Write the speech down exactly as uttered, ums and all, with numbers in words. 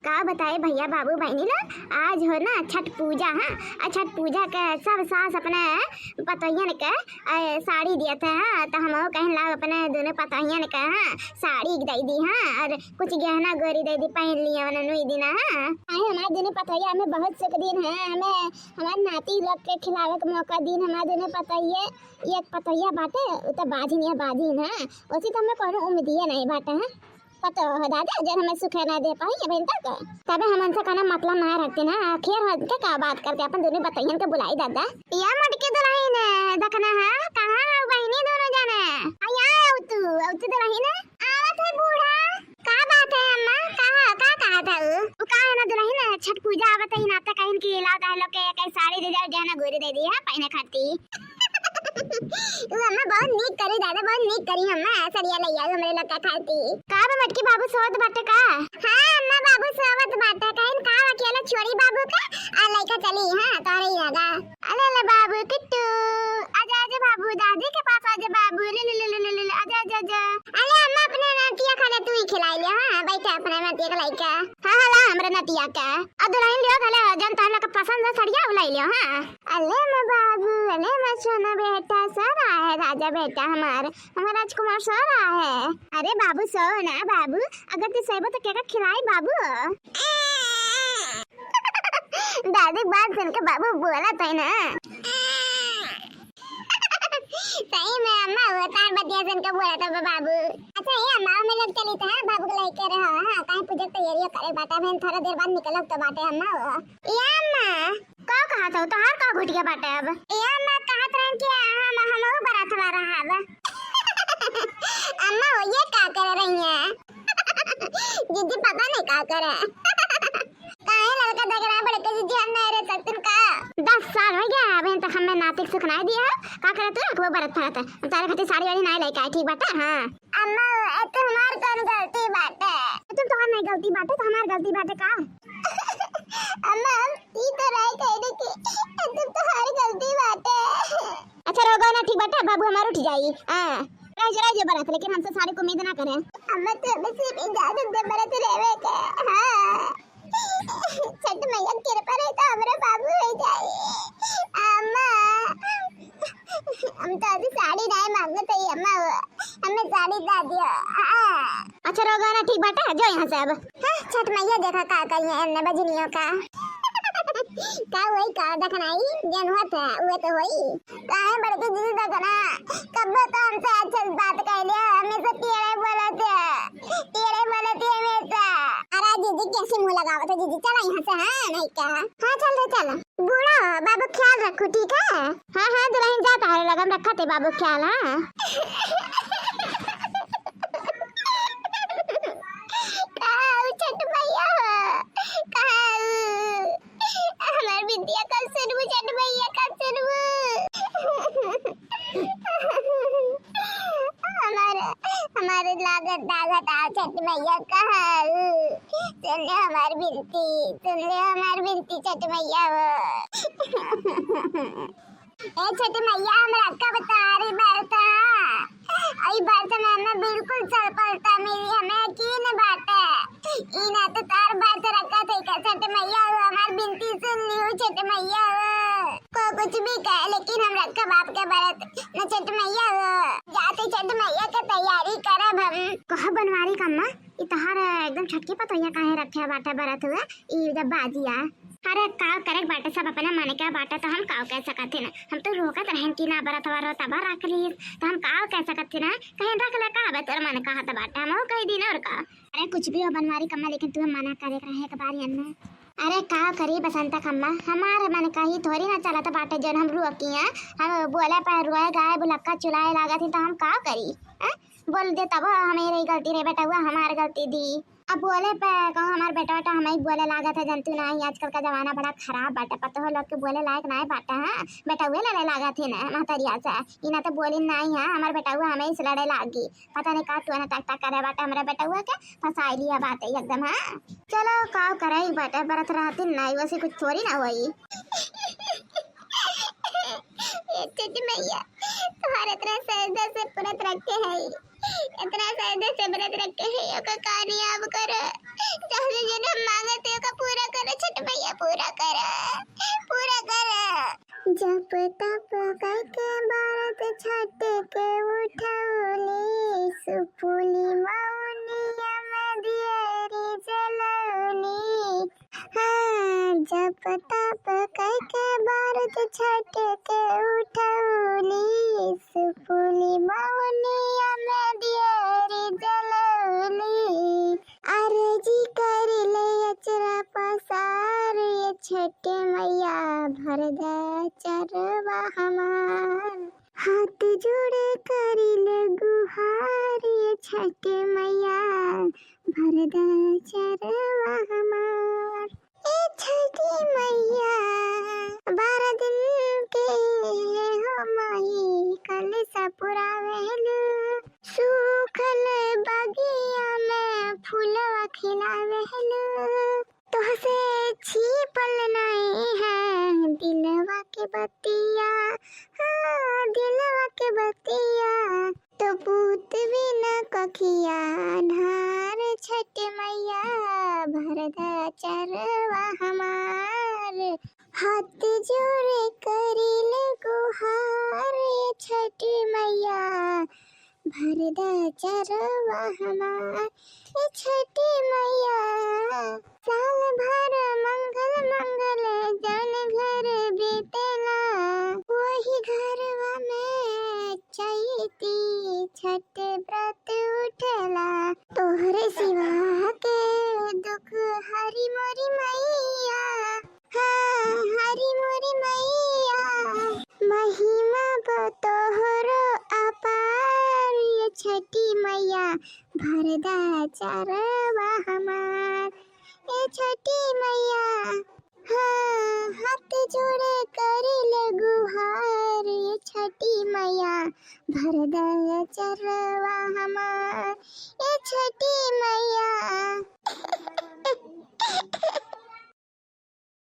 का बताए भइया बाबू बहिनी ला, आज हो ना छठ पूजा, हाँ, आ छठ पूजा के सब सास अपने पतोहियन के, ए, साड़ी दियत है, हाँ, तो हमहू कहिन लाओ अपने दुनो पतोहियन के, हाँ, साड़ी दइ दी, हाँ, और कुछ गहना गोरी दइ दी, पहिन लिया वननुई दिना, हाँ। आए हमार दुनो पतोहिया, हमें बहुत सुख दिन है, हमें हमार नाती लोग के खिलावे के मौका दिन, हमार दुनो पतोहिए, एक पतोहिया बाटे, उ तो बाझिन या बाझिन है, ओसे तो हमें कोनो उम्मीदिये नहीं बाटे, हाँ। पतोह दादा, जब हमें सुख ना दे पाई अबहिन तक, तबे हम उनसे कोनो मतलब ना रखते ना। खैर, हो के का बात करते, अपन दुनो पतोहियन के बुलाई दादा। या मोटकी दुलहिन, देखना है, कहाँ है बहिनी दुनो जने? आ, यहाँ आओ तू, आओ तू दुलहिन। आवत है बूढ़ा। का बात है अम्मा? का, का कहत है उ? उ का है ना दुलहिन, छठ पूजा आवत है, नाते कहिन कि लाओ दाई लोग के कई साड़ी दे जाओ, गहना गोरी दे दी है पहिने खाती। उ अम्मा बहुत नीक करी दादा, बहुत नीक करी अम्मा, सड़िया लइ आऊ हमरे लोग का खाती। का बा मटकी, बाबू सोवत बाटे का? हाँ अम्मा, बाबू सोवत बाटे, कहिन का अकेला छोड़ी बाबू का, आ लइका चली, हाँ, तोहरे ही दादा। अले ले बाबू किट्टू, आजा, आजा बाबू, दादी के पास आजा बाबू, ले, ले, आजा, आजा, आजा। अले अम्मा, अपने नतिया खाले तू ही खिलाई ले, हाँ, बैठा अपने नतिया के लइका। हाँ, हाँ, ला, हमरे नतिया के। आ दुलहिन लियो, खाले जौन तोहन लोग के पसंद है सड़िया, उ लाई लियो, हाँ। अले अम्मा बाबू, अले अम्मा सोना बेटा, सो रहा है राजा बेटा हमार, हमार राजकुमार सो रहा है। अरे बाबू, सो ना बाबू, अगर तू सोइबो तो केका खिलाई बाबू? दादी के बात सुन के बाबू बोलत है ना। सही में अम्मा, वो तार बतिया सुन के बोलत है बाबू। अच्छा, ये अम्मा, में लोग चली तो, हाँ, बाबू के लेके रहो, हाँ, काहे पूजा के तैयारी करे बाटे, हम थोड़ा देर बाद निकलब तो बाटे अम्मा वो। ये अम्मा। का कहत हो, तोहार का घुटिया बाटे अब? ये अम्मा कहत रहन कि हम, हमहू बरात वाला रहब। अम्मा, वो ये का करे रही हैं? जीजी पता नहीं का करे। काहे ललका देख रहा है बड़के जीजी, हम नहीं रह सकते का? दस साल हो गया, अबे तक हमें नातिक सुख नहीं दिया है। का करे तू रखबो बरत फरत? हम तारे खातिर साड़ी वाड़ी नहीं लेके आए, ठीक बाटे? हाँ। अम्मा, ए तो हमार कौन गलती बाटे? तुम तोहार नहीं गलती बाटे, तो हमार गलती बाटे का? अम्मा, हम ई तो नहीं कहने की, ए तुम तोहार गलती बाटे। अच्छा, रोगो ना, ठीक बाटे, बाबू हमार उठ जाई। हाँ, रह जा, रह जा बरत, लेकिन हमसे साड़ी को उम्मीद ना करे। अम्मा, तू हमें सिर्फ इजाजत दे बरत रहवे के। हाँ। छठ मैया के कृपा रहे तो हमरे बाबू हो जाए। अम्मा, हम तो अभी साड़ी नहीं मांगत है अम्मा, वो हमें साड़ी ला दियो। हाँ। अच्छा रोगो ना, ठीक बाटे, जो यहाँ से अब। हाँ, छठ मैया देखा का करिए एन्ने बजनियों का। का वही का देखनाई, जन होत है, वो तो वही। काहे बड़की दीदी देखना, कब्बो तो हमसे अच्छे से बात कर लिया, हमेशा टेढ़े बोलत है, टेढ़े बोलत है हमेशा। अरे दीदी कैसी मुंह लगावत है दीदी, चला यहाँ से, हाँ, नहीं क्या? हाँ, चल रे, चल। बूढ़ा, बाबू ख्याल रखू, ठीक है? हाँ, हाँ, दुलहिन जात है, लगन रखा थे बाबू ख्याल, हाँ। कहाँ हो छठ मैया हो? कहाँ हो? हमार बिटिया कब सुनबू छठ मैया, कब सुनबू? हमार, हमार लागत दागत आ छठ मैया कहाँ हो? सुन ले हमार बिनती, सुन ले हमार बिनती छठ मैया हो। ए छठ मैया, हमरा का बता रे बरत, ई बरत में हमें बिल्कुल सफलता मिली, हमें यकीन बाटे। ई ना तो तार बरत रखा थे का छठ मैया हो, हमार बिनती सुन लियो छठ मैया हो। को कुछ भी कहे, लेकिन हम रखब आपके बरत न छठ मैया हो। जाते छठ मैया के तैयारी करब हम। कह बनवारी का अम्मा, ई तहार एकदम छटकी पतोहिया काहे रखे बाटे बरत हुआ, ई जब बाजिया। अरे काव करे के बाटे, सब अपना मन के बाटे, तो हम काव कह सकत ही ना। हम तो रोकत रहन कि ना बरत वारो तब रख ली, तो हम काव कह सकत ही ना। कहीं रख ले का बे, तोर मन कहत बाटे, हम कह दी ना और का। अरे कुछ भी हो बनवारी कम्मा, लेकिन तू मना करे के रहे एक बार एन्ने। अरे का करी बसंता कम्मा, हमार मन कही थोड़ी ना चलत बाटे, जौन हम रोकी हैं। हम बोले पे रोए गाए बुलक्का चुलाए लागत ही, तो हम का करी? हैं? बोल दे तब हमें रही गलती रे बेटउआ, हमार गलती दी। अब बोले पे कहूँ हमार बेटा, बेटा हमें ही बोले लागत है, जनतू नहीं, आजकल का जमाना बड़ा खराब बाटे, पतोह लोग के बोले लायक नहीं बाटे, हाँ, बेटउए लड़े लागत है ना महतरिया से, ई ना तो बोली नहीं है, हमार बेटउआ हमें ही से लड़े लागी, पता नहीं का टोना टकटक करे बाटे हमरे बेटउआ के, फंसाई लिया बाटे एकदम, हाँ। चलो का करे बाटे, बरत रहती नहीं, वैसे कुछ थोड़ी ना होई। ए छठी मैया, तुम्हारे इतना श्रद्धा से व्रत रखे है, इतना श्रद्धा से व्रत रखे है, ओकर कहानी आप करो। जौन जौन हम मांगे जप तप कइके बरत छठ के उठौली, सुपुली मौनिया में दियरी जलौली। हाँ, जप तप कइके बरत छठ के उठौली, सुपुली मौनिया में दियरी जलौली। अरजी करिले अचरा पसार, ए छठी मइया भर द चरवा हमार। हाथ जोड़े करिले गुहार, ए छठी मइया भर द चरवा हमार। ए छठी मइया, बारह दिन के हो माई, कलसा पुरावेलु। सूखल बगिया में फूलवा खिलावेलु। तोहसे छिपल नाई है दिलवा के बतिया, हाँ, दिलवा के बतिया। तो पूत बिना कखिया अन्हार, छठ मइया भर द चरवा हमार। हाथ जोड़े करिले गुहार, ए छठ मइया भर द चरवा हमार। ए छठी मइया, साल भर मंगल मंगल जौन घर बीतेला, वही घरवा में चैती छठ व्रत उठेला। तोहरे सिवा के दुख हरी मोरी मइया, हाँ, हरी मोरी मइया, महिमा बा तोहरो अपार, ए छठी मइया भर द चरवा हमार। ए छठी मइया, हाँ, हाथ जोड़े करिले गुहार, ए छठी मइया भर द चरवा हमार। ए छठी मइया,